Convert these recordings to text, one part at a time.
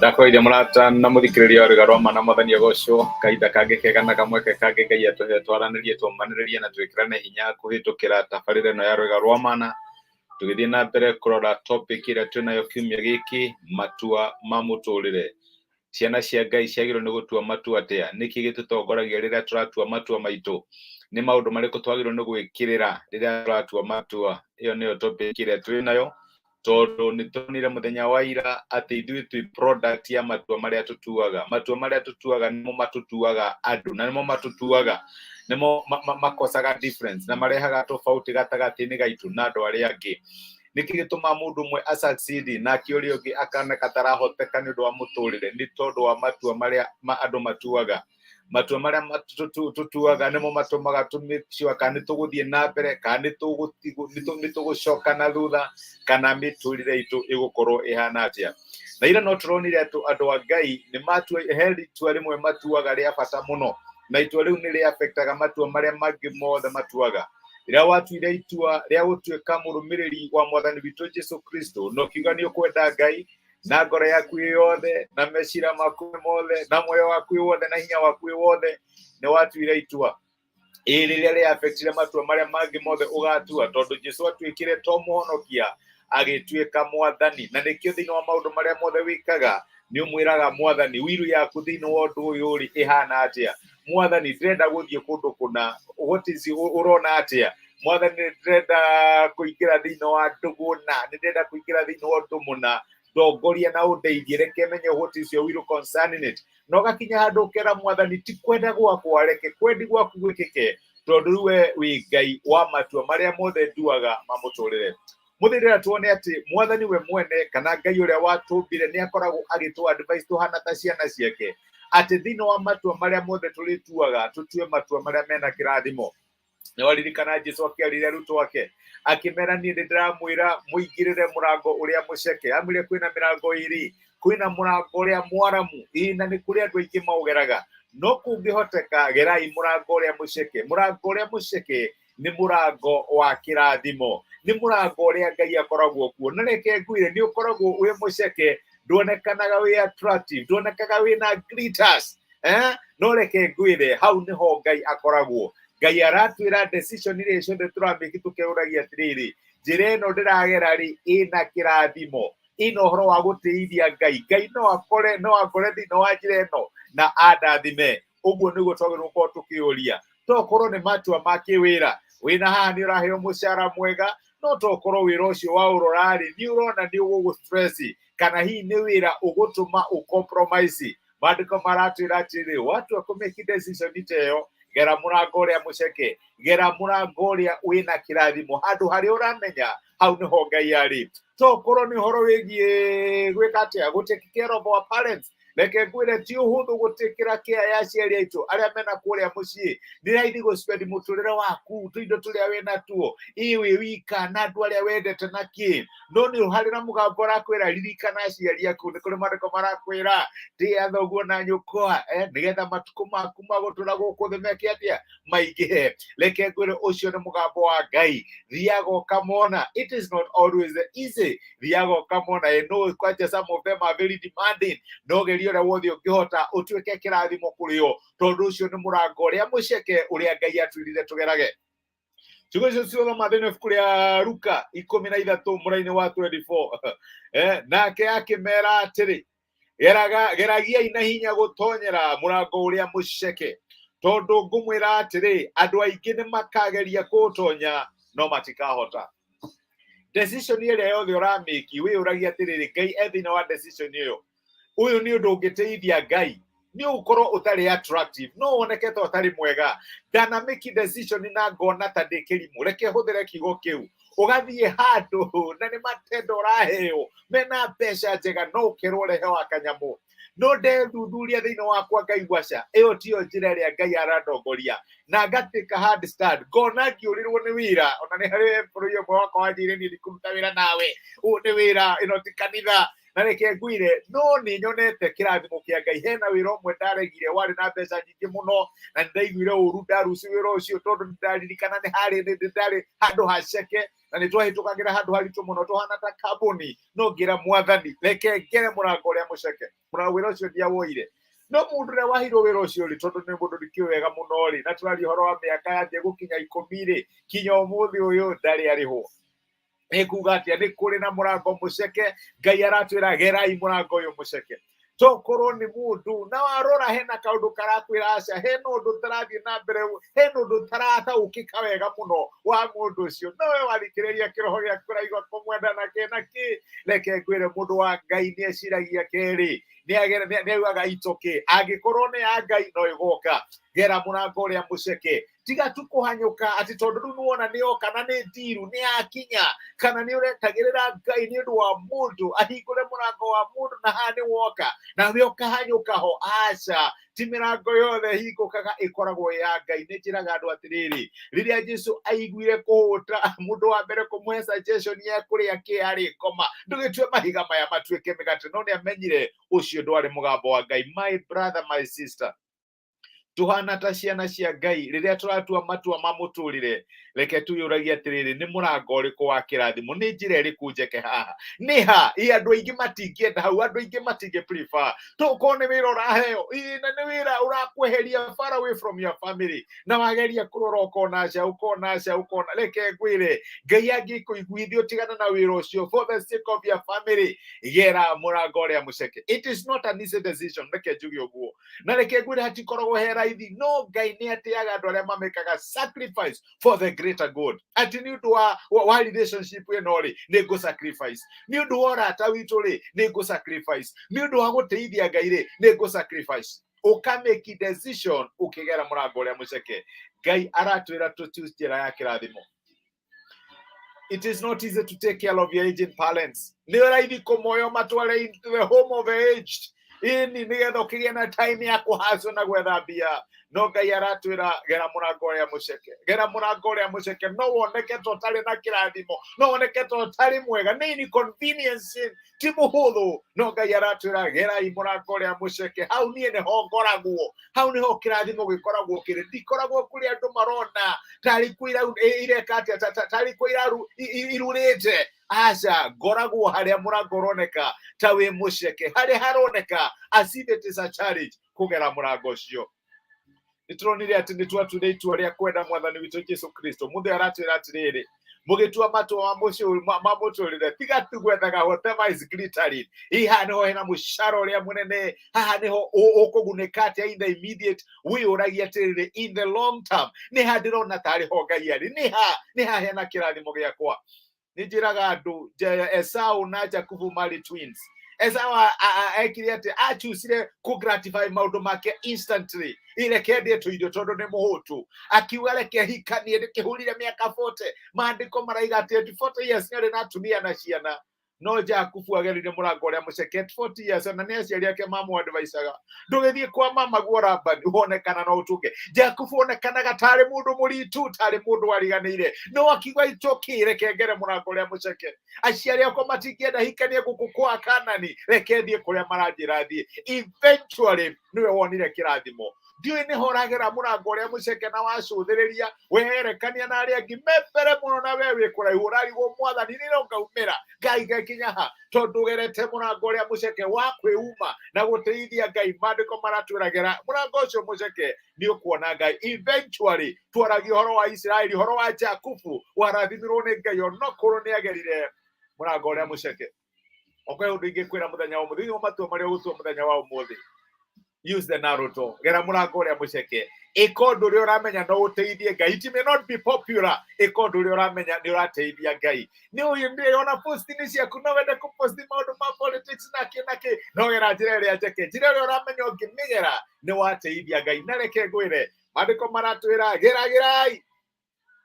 Ndakũgeithia mũrata na mũthikĩrĩria wa Rwĩga rwa Ma na Mwathani agocwo. Kahinda kangĩ kega na kamweke kangĩ Ngai atũhe twaranĩrie, tũmanĩrĩrie na twĩkĩrane hinya kũhĩtũkĩra tabarĩra ĩno ya Rwĩga rwa Mana. Tũgĩthiĩ na mbere kũrora topic ĩrĩa twĩnayo kiumia gĩkĩ, matua ma mũtũrĩre. Ciana cia Ngai ciagĩrĩirwo nĩ gũtua matua atĩa? Nĩkĩ gĩtũtongoragia rĩrĩa tũratua matua maitũ? Nĩ maũndũ marĩkũ twagĩrĩirwo nĩ gwĩkĩrĩra rĩrĩa tũratua matua? Ĩyo nĩyo topic ĩrĩa twĩnayo, tondũ nĩ tuonire mũthenya wa ira atĩ ithuĩ twĩ product ya matua marĩa tũtuaga. Matua marĩa tũtuaga nĩmo matũtuaga andũ, na nĩmo matũtuaga, nĩmo makosaga difference na marehaga tofauti gatagatĩ-inĩ gaitũ na andũ arĩa angĩ. Nĩkĩ gĩtũmaga mũndũ ũmwe a succeed nake ũrĩa ũngĩ akoneka tarahoteka nĩ ũndũ wa mũtũrĩre? Nĩ tondũ wa matua marĩa andũ matuaga. Matua marĩa tũtuaga nĩmo matũmaga tũ make sure kana nĩ tũgũthiĩ na mbere, kana nĩ tũgũcoka na thutha, kana mĩtũrĩre itũ ĩgũkorwo ĩhana atĩa. Na ira no tũronire atĩ andũ a Ngai nĩ matua, he itua rĩmwe matuaga rĩa bata mũno, na itua rĩu nĩ rĩafektaga matua marĩa mangĩ mothe matuaga. Rĩrĩa watuire itua rĩa gũtuĩka mũrũmĩrĩri wa Mwathani witũ Jesu Kristo, na ũkiuga nĩ ũkwenda Ngai na ngoro yaku yothe, na meciria maku mothe, na muoyo waku wothe, na hinya waku wothe, nĩ watuire itua ĩ rĩrĩa rĩafektire matua marĩa mangĩ mothe ũgatua, tondũ Jesu atuĩkire to mũhonokia, agĩtuĩka Mwathani. Na nĩkĩo thĩinĩ wa maũndũ marĩa mothe wĩkaga nĩ ũmwĩraga Mwathani, wiru yaku thĩinĩ wa ũndũ ũyũ rĩ ĩhana atĩa? Mwathani, ndĩrenda gũthiĩ kũndũ kũna, what is ũrona atĩa? Mwathani, ndĩrenda kũingĩra thĩinĩ wa ndũgũ na nĩ ndĩrenda kũingĩra thĩinĩ wa ũndũ mũna, ndongoria na ũndeithie, reke menye what is your will concerning it. Na ũgakinya handũ ũkera Mwathani, ti kwenda gwakwa, reke kwendi gwaku gwĩkĩke, tondũ rĩu we wĩ Ngai wa matua marĩa mothe nduaga ma mũtũrĩre. Mũthĩ ndĩrenda tuone atĩ Mwathani we mwene, kana Ngai ũrĩa watũmbire, nĩ akoragwo agĩtũ advice tũhana ta ciana ciake, atĩ thĩinĩ wa matua marĩa mothe tũrĩtuaga, tũtue matua marĩa mena kĩrathimo. Nĩ waririkana Jesu akĩarĩria arutwo ake akĩmera, niĩ nĩ ndĩramwĩra mũingĩrĩre mũrango ũrĩa mũceke. Amwĩre kwĩna mĩrango ĩrĩ, kwĩna mũrango ũrĩa mwaramu, ĩ na nĩ kũrĩ andũ aingĩ maũgeraga, no kũngĩhoteka gerai mũrango ũrĩa mũceke. Mũrango ũrĩa mũceke nĩ mũrango wa kĩrathimo, nĩ mũrango ũrĩa Ngai akoragwo kuo. Na reke ngwĩre, nĩ ũkoragwo wĩ mũceke, nduonekanaga wĩ attractive, nduonekaga wĩna glitters, eh? No reke ngwĩre, hau nĩho Ngai akoragwo. Ngai aratwĩra decision iria ciothe tũramĩki, tũkeũragia atĩrĩrĩ, njĩra ĩno ndĩragera rĩ, ĩna kĩrathimo, ĩna ũhoro wa gũtĩithia Ngai? Ngai no akore, no akore thĩinĩ wa njĩra ĩno na andathime? Ũguo nĩguo twagĩrĩirwo gũkorwo tũkĩũria. To ũkorwo nĩ matua ma kĩwĩra wĩna haha, nĩ ũraheo mũcara mwega, no to ũkorwo wĩra ũcio wa ũrora-rĩ, nĩ ũrona nĩ ũgũgũ stress, kana hihi nĩ wĩra ũgũtũma ũ compromise. Maandĩko maratwĩra atĩrĩ, watua kũ make decision ta ĩyo, gera mũrango ũrĩa mũceke, gera mũrango ũrĩa wĩna kĩrathimo, handũ harĩa ũramenya hau nĩho Ngai arĩ. To ũkorwo nĩ ũhoro wĩgiĩ gwĩka atĩa, gũ take care of our parents. Reke ngwĩre, ti ũhũthũ gũtĩkĩra kĩa ya aciari aitũ arĩa mena kũrĩa mũciĩ. Nĩ raithi gũspend mũtũrĩre waku, tũindo tũrĩa wĩna tuo, ĩ wĩ wika na andũ arĩa wendete na kĩ, no nĩ harĩ na mũgambo ũrakwĩra ririkana aciari aku. Nĩ kũrĩ maandĩko marakwĩra tĩa thoguo na nyũkwa, nĩgetha matukũ maku ma gũtũra gũkũ thĩ meke atĩa? Maingĩhe. Reke ngwĩre, ũcio nĩ mũgambo wa Ngai, thiaga ũkamona. It is not always easy. Thiaga ũkamona. I know kwanja some of them are very demanding, no geria ũrĩa wothe ũngĩhota ũtuĩke kĩrathimo kũrĩ o, tondũ ũcio nĩ mũrango ũrĩa mũceke ũrĩa Ngai atwĩrire tũgerage. Ciugo icio ciothe thĩinĩ wa ibuku rĩa Luka 13 mũraini wa 24. Nake akĩmera atĩrĩ, geraga, geragiai na hinya gũtonyera mũrango ũrĩa mũceke, tondũ ngũmwĩra atĩrĩ, andũ aingĩ nĩ makageria kũũtonya no matikahota. Decision ĩrĩa yothe ũramĩki, wĩyũragia atĩrĩrĩ, Ngai e thĩinĩ wa decision ĩyo? Ũyũ nĩ ũndũ ũngĩteithia Ngai? Nĩ ũgũkorwo ũtarĩ attractive, no woneke ta ũtarĩ mwega. Ndanamĩki decision na ngona ta ndĩ kĩrimũ, reke hũthĩre kiugo kĩu. Ũgathiĩ handũ na nĩ matendo ũraheo mena mbeca njega, no ũkerwo rehe wa kanyamũ. No ndethuthuria thĩinĩ wakwa, ngaigua ca ĩyo tiyo njĩra ĩrĩa Ngai arandongoria, na ngatuĩka hard stand, ngona ngĩũrĩrwo nĩ wĩra. Ona nĩ harĩ employee ũmwe wakwa wanjĩire, niĩ ndikũruta wĩra nawe, ũũ nĩ wĩra, ĩno ti kanitha. Na reke ngwĩre, no nĩ nyonete kĩrathimo kĩa Ngai. Hena wĩra ũmwe ndaregire warĩ na mbeca nyingĩ mũno, na nĩ ndaiguire ũru ndaruci wĩra ũcio, tondũ nĩ ndaririkana nĩ harĩ nĩ ndarĩ handũ haceke. Na nĩ twahĩtũkagĩra handũ haritũ mũno tũhana ta kambuni, no ngĩra Mwathani, reke ngere mũrango ũrĩa mũceke. Mũrango wĩra ũcio ndiawoire, no mũndũ ũrĩa waheirwo wĩra ũcio rĩ, tondũ nĩ mũndũ ndikĩũĩ wega mũno rĩ, na tũraria ũhoro wa mĩaka yanjia gũkinya 10 rĩ, kinya ũmũthĩ ũyũ ndarĩ arĩhwo. Nĩ kuga atĩa? Nĩ kũrĩ na mũrango mũceke. Ngai aratwĩra, gerai mũrango ũyũ mũceke. Tokorwo nĩ mũndũ na warora hena kaũndũ karakwĩra aca, hena ũndũ ũtarathiĩ na mbere, hena ũndũ ũtarataũkĩka wega mũno wa mũndũ ũcio, no we wathikĩrĩria kĩroho gĩaku ũraigua kũmwenda na kĩ na kĩ. Reke ngwĩre, mũndũ wa Ngai nĩ eciragia kerĩ, nĩ augaga itoke, angĩkorwo nĩ ya Ngai no ĩgoka. Gera mũrango ũrĩa mũceke, tiga tu kũhanyũka atĩ tondũ rĩu nĩwona nĩ oka na nĩ ndiru nĩ yakinya, kana nĩ ũretagĩrĩra Ngai nĩ ũndũ wa mũndũ ahingũre mũrango wa mũndũ na haha nĩ woka nawe ũkahanyũka ho. Aca, ti mĩrango yothe ĩhingũkaga ĩkoragwo ya Ngai. Nĩ njĩraga andũ atĩrĩrĩ, rĩrĩa Jesu aiguire kũhũta, mũndũ wa mbere kũmũhe suggestion ya kũrĩa kĩ arĩ ngoma, ndũgĩtue mahiga maya matuĩke mĩgate, no nĩ amenyire ũcio ndwarĩ mũgambo wa Ngai. My brother, my sister, tuhana ta ciana cia Ngai, rĩrĩa tũratua matua ma mũtũrĩre, reke twĩyũragie atĩrĩrĩ, nĩ mũrango ũrĩkũ wa kĩrathimo? Nĩ njĩra ĩrĩkũ njeke haha? Nĩ ha? Ĩ andũ aingĩ matingĩenda hau, andũ aingĩ matingĩ prefer. Tokorwo nĩ wĩra ũraheo, ĩ na nĩ wĩra ũrakweheria far away from your family, na wageria kũrora ũkona aca, ũkona aca, ũkona. Reke ngwĩre, Ngai angĩkũiguithia ũtigane na wĩra ũcio for the sake of your family, gera mũrango ũrĩa mũceke. It is not an easy decision, reke njuge ũguo, na reke ngwĩre hatikoragwo he raithi, no Ngai nĩ atĩaga andũ arĩa mamekaga sacrifice for the greater good, atĩ nĩ ũndũ wa relationship ĩno rĩ, nĩ ngũ sacrifice, nĩ ũndũ wa ũrata witũ rĩ, nĩ ngũ sacrifice, nĩ ũndũ wa gũteithia Ngai rĩ, nĩ ngũ sacrifice. Ũkamake decision ũkĩgera mũrango ũrĩa mũceke. Ngai aratwĩra tũ choose njĩra ya kĩrathimo. It is not easy to take care of your aging parents. Nĩ raithi kũmoyo matware into the home of the aged, ini nĩgetha ũkĩgĩe na time ya kũhacwo na gwetha mbia, no Ngai aratwĩra, gera mũrango ũrĩa mũceke, gera mũrango ũrĩa mũceke. No woneke ta ũtarĩ na kĩrathimo, no woneke ta ũtarĩ mwega, nĩ inconvenience, ti mũhũthũ, no Ngai aratwĩra, gerai mũrango ũrĩa mũceke. Hau niĩ nĩho ngoragwo, hau nĩho kĩrathimo gĩkoragwo kĩrĩ. Ndikoragwo kũrĩa andũ marona tarĩ kũ ireka atĩa, tarĩ kũ irurĩte. Aca, ngoragwo harĩa mũrango ũroneka ta wĩ mũceke, harĩa haroneka as if it is a challenge kũgera mũrango ũcio. Nĩ tũronire atĩ nĩ twatuire itua rĩa kwenda Mwathani witũ Jesu Kristo. Mũthĩ aratwĩra atĩrĩrĩ, mũgĩtua matua ma mũtũrĩre, tiga tu gwethaga whatever is glittering. Ĩ haha nĩho hena mũcara ũrĩa mũnene, haha nĩho ũkũgunĩka atĩa in the immediate. Wĩyũragia atĩrĩrĩ, in the long term, nĩ ha ndĩrona tarĩ ho Ngai arĩ? Nĩ ha hena kĩrathimo gĩakwa? Nĩ njĩraga andũ, Esau na Jakubu marĩ twins. Esau ekire atĩ achucire kũ gratify maũndũ make instantly, ireke ndĩe tũirio tondũ nĩ mũhũtu. Akiuga reke hikanie, ndĩkĩhũrire mĩaka 40. Maandĩko maraiga atĩ at 40 years nĩ arĩ na atumia na ciana. No Jakubu agerire mũrango ũrĩa mũceke at 40 years, na nĩ aciari ake mamũ-advisaga, ndũgĩthiĩ kwa mama guo Labani wone kana no ũtunge. Jakubu onekanaga tarĩ mũndũ mũritu, tarĩ mũndũ wariganĩire, no akiuga, itũki, reke ngere mũrango ũrĩa mũceke. Aciari akwa matingĩenda hikanie gũkũ kwa Kanani, reke thiĩ kũrĩa maranjĩra thiĩ. Eventually nĩwe wonire kĩrathimo. Ndiũĩ nĩho ũragera mũrango ũrĩa mũceke na wacũthĩrĩria weherekania na arĩa angĩ me mbere mũno, na we wĩ kũraihu, ũrarigwo, Mwathani, nĩ ngaumĩra Ngai ngakinya ha? Tondũ ũgerete mũrango ũrĩa mũceke wa kwĩuma na gũteithia Ngai. Maandĩko maratwĩra, gera mũrango ũcio mũceke, nĩ ũkuona Ngai eventually. Twaragia ũhoro wa Isiraeli, ũhoro wa Jakubu warathimirwo nĩ Ngai onokorwo nĩ agerire mũrango ũrĩa mũceke. Okorwo ũndũ ingĩkwĩra mũthenya wa ũmũthĩ, thĩinĩ wa matua marĩa ũgũtua mũthenya wa ũmũthĩ, use the narrow door, gera mũrango ũrĩa mũceke. Ĩka ũndũ ũrĩa ũramenya no ũteithie Ngai. It may not be popular. Ĩka ũndũ ũrĩa ũramenya nĩ ũrateithia Ngai. Nĩ ũyũ ndĩrona post-inĩ ciaku, no wende kũposti maũndũ ma politics na kĩ na kĩ, no gera njĩra ĩrĩa njeke, njĩra ĩrĩa ũramenya ũngĩmĩgera nĩ wateithia Ngai. Na reke ngwĩre, maandĩko maratwĩra, geragĩrai,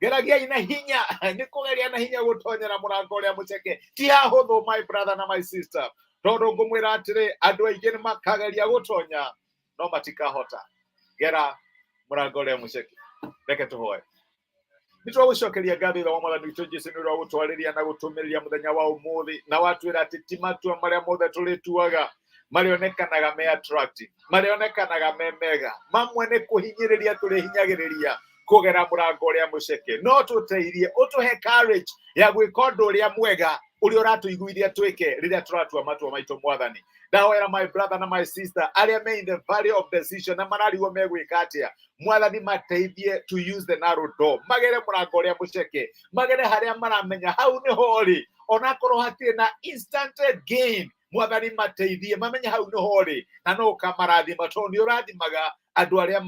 geragiai na hinya. Nĩ kũgeria na hinya gũtonyera mũrango ũrĩa mũceke ti hahũthũ, my brother na my sister, tondũ ngũmwĩra atĩrĩ, andũ aingĩ nĩ makageria gũtonya no matikahota. Gera mũrango ũrĩa mũceke. Reke tũhoe. Nĩ twagũcokeria ngatho, Ithe wa Mwathani witũ Jesu, nĩ ũndũ wa gũtwarĩria na gũtũmĩrĩria mũthenya wa ũmũthĩ, na watwĩra atĩ ti matua marĩa mothe tũrĩtuaga marĩonekanaga me attractive, marĩonekanaga me mega. Mamwe nĩ kũhinyĩrĩria tũrĩhinyagĩrĩria. Kũgera mũrango ũrĩa mũceke no tũteithie, ũtũhe courage ya gwĩka ũndũ ũrĩa mwega ũrĩa ũratũiguithia twĩke rĩrĩa tũratua matua maitũ. Mwathani, ndahoera my brother na my sister arĩa me in the valley of decision na mararigwo megwĩka atĩa. Mwathani, mateithie to use the narrow door, magere mũrango ũrĩa mũceke, magere harĩa maramenya hau nĩho rĩ, onakorwo hatirĩ na instant gain. Mwathani, mateithie mamenye hau nĩho rĩ, na no ũkamarathima tondũ nĩ ũrathimaga andũ arĩa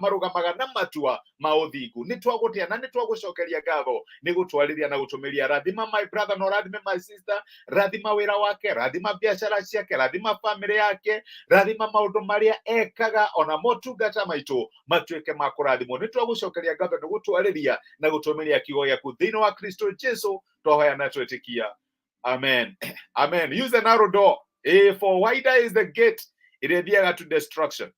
marũgamaga na matua ma ũthingu. Nĩ twagũtĩa na nĩ twagũcokeria ngatho nĩ gũtwarĩria na gũtũmĩria. Rathima my brother na ũrathime my sister, rathima wĩra wake, rathima biacara ciake, rathima family yake, rathima maũndũ marĩa ekaga, ona motungata maitũ matuĩke ma kũrathimwo. Nĩ twagũcokeria ngatho nĩ gũtwarĩria na gũtũmĩria kiugo gĩaku. Thĩinĩ wa Kristo Jesu twahoya na twĩtĩkia, amen, amen. Use the narrow door, for wider is the gate ĩrĩa ĩthiaga to destruction.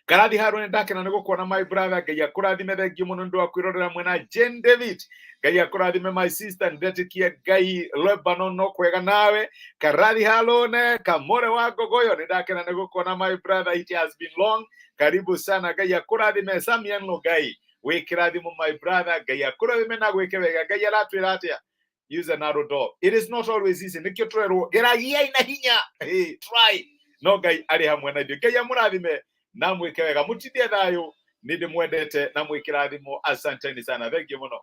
Karathi Harũ, nĩ ndakena nĩ gũkuona, my brother. Ngai akũrathime. Thank you mũno nĩ ũndũ wa kwĩrorera mwena Jane David. Ngai akũrathime, my sister. Ndetĩkia Ngai Lebanon no kwega nawe. Karathi Harũne Kamore wa Ngogoyo, nĩ ndakena nĩ gũkuona, my brother. It has been long. Karibu sana. Ngai akũrathime. Samian Lugai, wĩ kĩrathimo, my brother. Ngai akũrathime na gwĩke wega. Ngai aratwĩra atĩa? Use a narrow door. It is not always easy. Nĩkĩo tũrerwo geragiai na hinya. Hey, try, no Ngai arĩ hamwe na ithuĩ. Ngai amũrathime na mwĩke wega. Mũtindie thayũ. Nĩ ndĩmwendete na mwĩ kĩrathimo. Asanteni sana, thank you mũno.